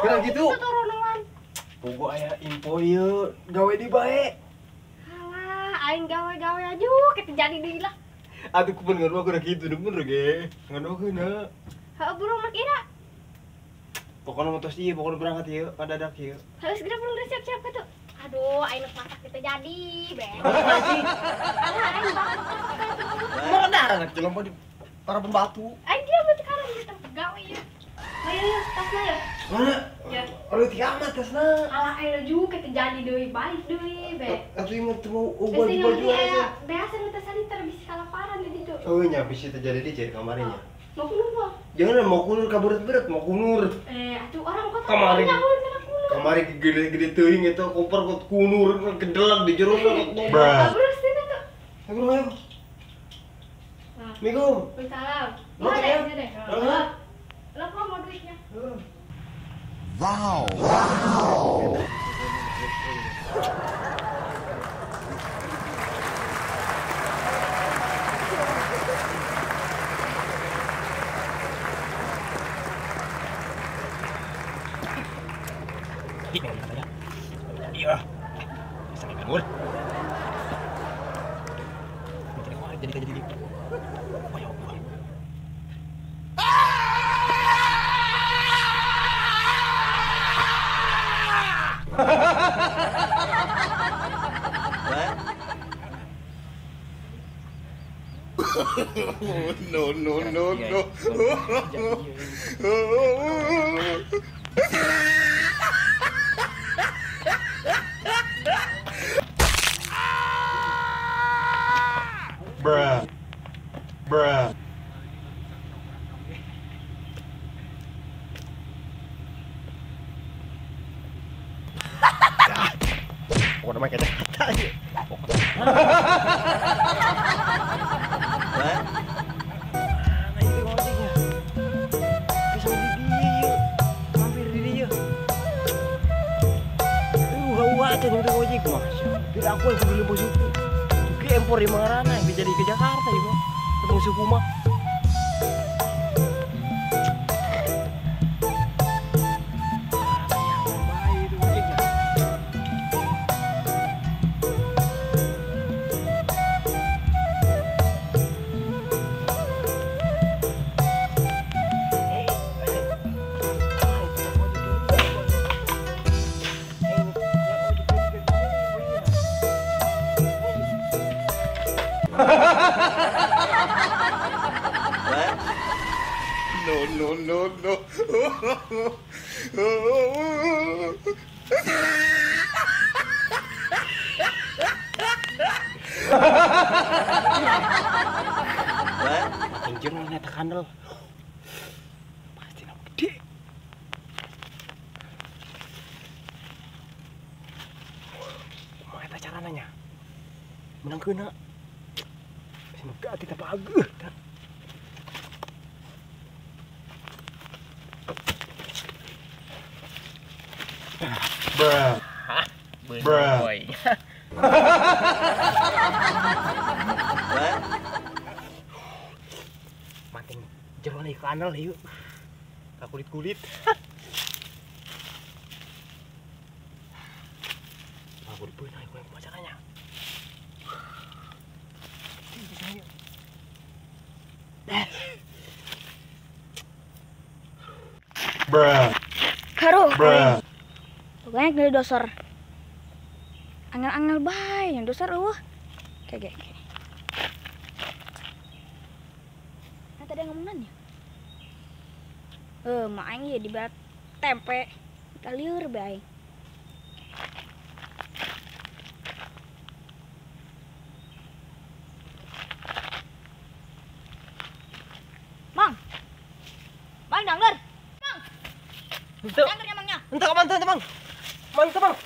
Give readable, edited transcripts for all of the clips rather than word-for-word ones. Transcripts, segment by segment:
Kira gitu. Pogo aya info ieu gawe di bae. Alah, aing gawe-gawe aja kita jadi deui lah. Atuh kupen ngadua kudu kitu bener ge. Ngaduakeun. Heuh buru mak ira. Pokona mah tos ieu, pokona berangkat ieu, padadak ieu. Heuh segera perlu siap-siap atuh. Aduh, aing masak kita jadi, be. Alah, aing banget. Mau darah jelema di para pembatu. Aing dia mah sekarang di tempat gawe ieu. Ayo, ayo, tasna ya. Mana? Ya. Aduh, tiamat tasna. Alah, ayo juga kita jadi deui, balik deui, be. Atuh ieu teu mau ubah baju aja. Biasa nu teh saliter bisi kalaparan di ditu. Oh nya bisi teh jadi di kamarinya. Mau kunur mah? Jangan mau kunur ka berat-berat, mau kunur. Atuh orang kota kamari. Kamari gede-gede teuing eta kompor kot kunur gedelak di jero kot. Bruh. Terus atuh. Ayo, ayo. Assalamualaikum. Waalaikumsalam. Mana? Lah kok mau duitnya? Wow. Wow. Iya. Bisa nganggur. Jadi. No, no, no, no. Bruh. Bruh. Pokoknya mah kata aja. Mana itu ojeknya? Bisa di dia, mampir di dia. Wah, aja nih ojek masya. Tidak aku yang beli suku. Juga empor di Mangarana yang jadi ke Jakarta ibu. Ketemu suku mah. No, no, no, no. Makin jeruk neta kandel. Pasti nama gede. Kumaha eta carananya? Menang kena. Semoga tidak bagus. Bruh. Bruh. Makin jeroan ieu kanal ieu. Ka kulit-kulit. Aku dibeunang ieu kumaha caranya. Bruh. Haruh. Bruh. Pokoknya gede dosor. Angel-angel bae yang dosor eueuh. Kayak kayak. Nah, tadi ngomongan ya. Mak aing ya dibat tempe. Kita liur bae. Mang. Mang dangler. Mang. Dangler ya mangnya. Entah kapan tuh, Bang. Mantap, Bang.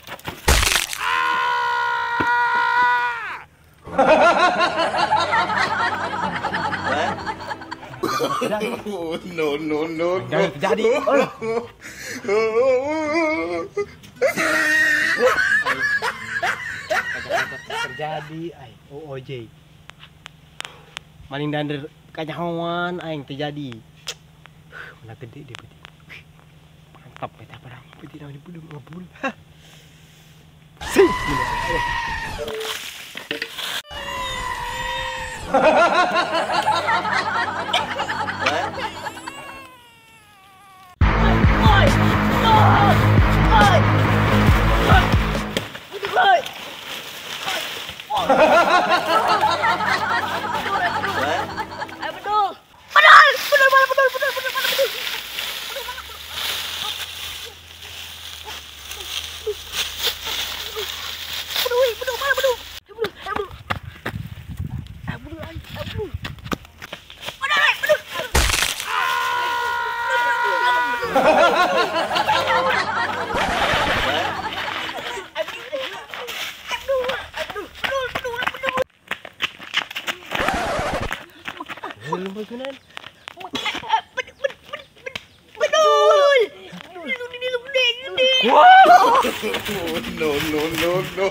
No, no, no, no. Jadi. Terjadi ai OOJ. Maling dander kanyahoan aing terjadi. Mana gede deh peti. Mantap eta padang peti naon dibulung ngebul. Sih. No, no, no, no.